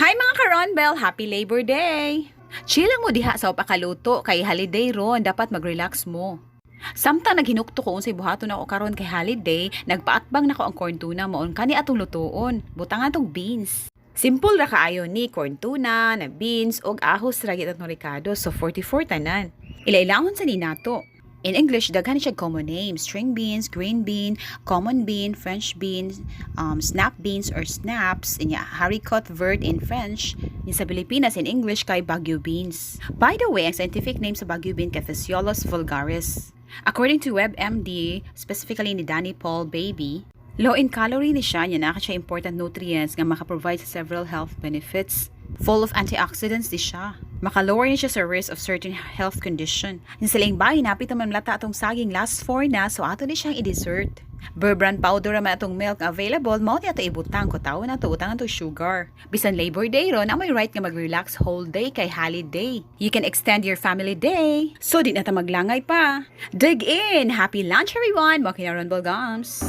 Hi, mga ka-Ronbel! Happy Labor Day! Chill lang mo diha sa pakaluto kay holiday ron, dapat mag-relax mo. Samtang naghinukto ko unsay buhaton nako karon kay holiday, nagpaatbang nako ang corn tuna maon kani atong lutuon. Butangan tong beans. Simple ra kaayo ni, corn tuna, na beans ug ahos ra gid atong rekado, so 44 tanan. Ila-ilahon sa ni nato. In English, daghan siya common names. String beans, green bean, common bean, French beans, snap beans or snaps, inya haricot vert in French. In sa Pilipinas, in English, kay Baguio beans. By the way, ang scientific name sa Baguio bean kay Phaseolus vulgaris. According to WebMD, specifically ni Danny Paul Baby, low in calorie ni siya, niya naa siya important nutrients nga maka-provide sa several health benefits. Full of antioxidants di siya. Maka-lower ni siya sa risk of certain health condition. Yung sa laing bahin, napit naman lata atong saging, last four na, so ato ni siyang i-dessert. Bear Brand powder naman atong milk available, mao ni ato ibutang, kutaw na to, butangan to sugar. Bisan Labor Day ron, amoy right nga mag-relax whole day kay holiday. You can extend your family day. So di na ta maglangay pa. Dig in! Happy lunch, everyone! Mo kina Ronbel Gums!